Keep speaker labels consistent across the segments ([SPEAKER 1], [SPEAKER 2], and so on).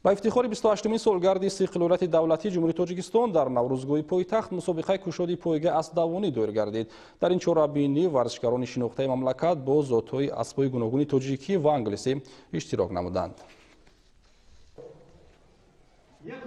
[SPEAKER 1] Ба ифтихори 28-умин солгарди истиқлолияти давлатии Ҷумҳурии Тоҷикистон дар Наврӯзгоҳи пойтахт мусобиқаи кушоди пойга аспдавонӣ доир гардид. Дар ин чорабинӣ варзишгарони шинохтаи мамлакат бо зотҳои аспҳои гуногуни тоҷикӣ ва англисӣ иштирок намуданд.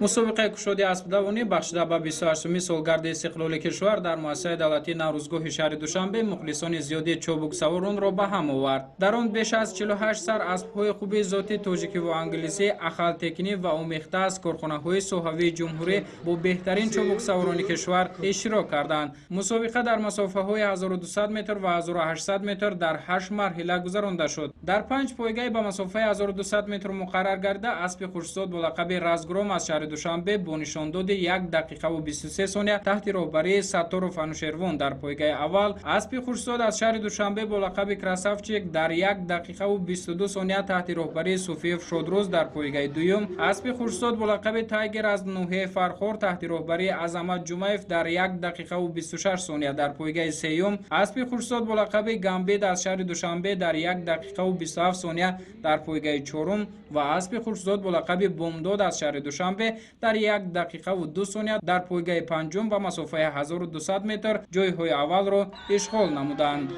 [SPEAKER 2] Мусобиқаи кушоди аспдавонӣ бахшида ба 28-уми солгарди истиқлоли кишвар дар муассисаи давлатии Наврӯзгоҳи шаҳри Душанбе мухлисони зиёди чобуксаворонро ба ҳам овард. Дар он беш аз 48 сар аспҳои хуби зоти тоҷикиву англисӣ, ахалтекинӣ ва омехта аз корхонаҳои соҳавии ҷумҳурӣ бо беҳтарин чобуксаворони кишвар иштирок карданд. Мусобиқа дар масофаҳои 1200 метр ва 1800 метр дар 8 марҳила гузаронда шуд. Дар панҷ пойгаи ба масофаи 1200 метр муқаррар гардида, аспи хушзод бо лақаби Разгром аз шаҳри Душанбе бо нишондоди 1 дақиқаву 23 сония таҳти роҳбарии Сатторов Анушервон дар пойгаи аввал, аспи хушзод аз шаҳри Душанбе бо лақаби Красавчик дар 1 дақиқаву 22 сония таҳти роҳбарии Суфиев Шодрӯз дар пойгаи дуюм, аспи хушзод бо лақаби Тайгер аз ноҳияи Фархор таҳти роҳбарии Азамат Ҷумаев дар 1 дақиқаву 26 сония дар пойгаи сеюм, аспи хушзод бо лақаби Гамбит аз шаҳри Душанбе дар 1 дақиқаву 27 сония дар пойгаи чорум ва аспи хушзод бо лақаби Бомдод аз шаҳри Душанбе дар 1 дақиқаву 2 сония дар пойгаи панҷум ба масофаи 1200 метр ҷойҳои аввалро ишғол намуданд.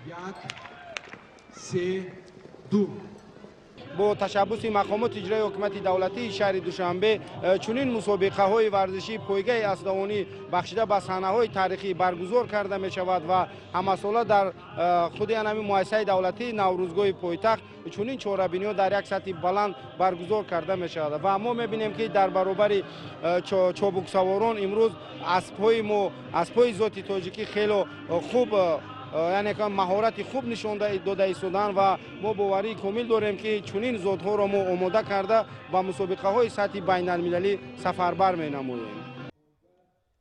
[SPEAKER 3] 1, 3, 2.
[SPEAKER 4] Бо ташаббуси мақомоти иҷроии ҳукумати давлатии шаҳри Душанбе чунин мусобиқаҳои варзишии пойгаи аспдавонӣ бахшида ба саҳнаҳои таърихӣ баргузор карда мешавад ва ҳамасола дар худи ҳамин муассисаи давлатии Наврӯзгоҳи пойтахт чунин чорабиниҳо дар як сатҳи баланд баргузор карда мешавад. Ва мо мебинем, ки дар баробари чобуксаворон имрӯз аспҳои мо, аспҳои зоти тоҷикӣ хело хуб, яъне маҳорати хуб нишон дода истоданд ва мо боварии комил дорем, ки чунин зотҳоро мо омода карда ба мусобиқаҳои сатҳи байналмилалӣ сафарбар менамоем.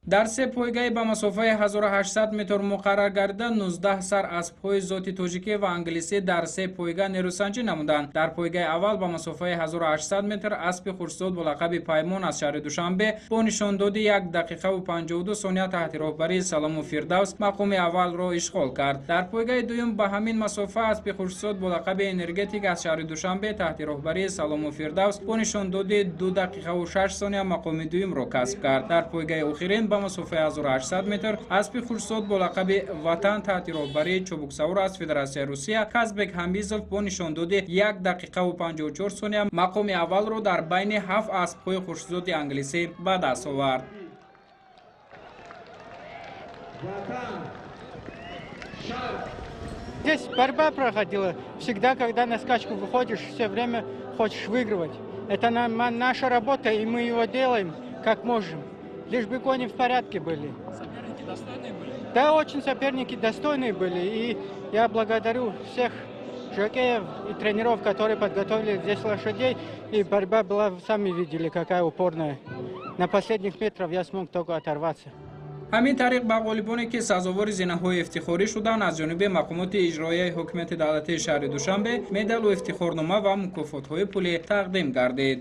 [SPEAKER 2] Дар се пойгаи ба масофаи 1800 метр муқаррар гардида, 19 сар аспҳои зоти тоҷикӣ ва англисӣ дар се пойга нерӯсанҷӣ намуданд. Дар пойгаи аввал ба масофаи 1800 метр аспи хушзод бо лақаби Паймон аз шаҳри Душанбе бо нишондоди 1 дақиқаву 52 сония таҳти роҳбарии Салому Фирдавс мақоми аввалро ишғол кард. Дар пойгаи дуюм ба ҳамин масофа аспи хушзод бо лақаби Энергетик аз шаҳри Душанбе таҳти роҳбарии Салому Фирдавс бо нишондоди 2 дақиқаву 6 сония мақоми дуюмро касб кард. Дар пойгаи охирин ба масофаи 1800 метр аспи хушзод бо лақаби Ватан таҳти роҳбарии чобуксавор аз Федератсияи Русия Казбек Ҳамизов бо нишондоди 1 дақиқаву 54 сония мақоми аввалро дар байни ҳафт аспҳои хушзоди англисӣ ба даст овард.
[SPEAKER 5] Здесь борьба проходила. Всегда, когда на скачку выходишь, все время хочешь выигрывать. Это наша работа, и мы его делаем как можем. Лишь бы кони в порядке были.
[SPEAKER 2] Соперники достойные были?
[SPEAKER 5] Да, очень соперники достойные были. И я благодарю всех жокеев и тренеров, которые подготовили здесь лошадей. И борьба была, сами видели, какая упорная. На последних метрах я смог только оторваться.
[SPEAKER 2] Ҳамин тариқ, ба ғолибоне, ки сазовори зинаҳои ифтихорӣ шуданд, аз ҷониби мақомоти иҷроияи ҳукумати давлатии шаҳри Душанбе медалу ифтихорнома ва мукофотҳои пулӣ тақдим гардид.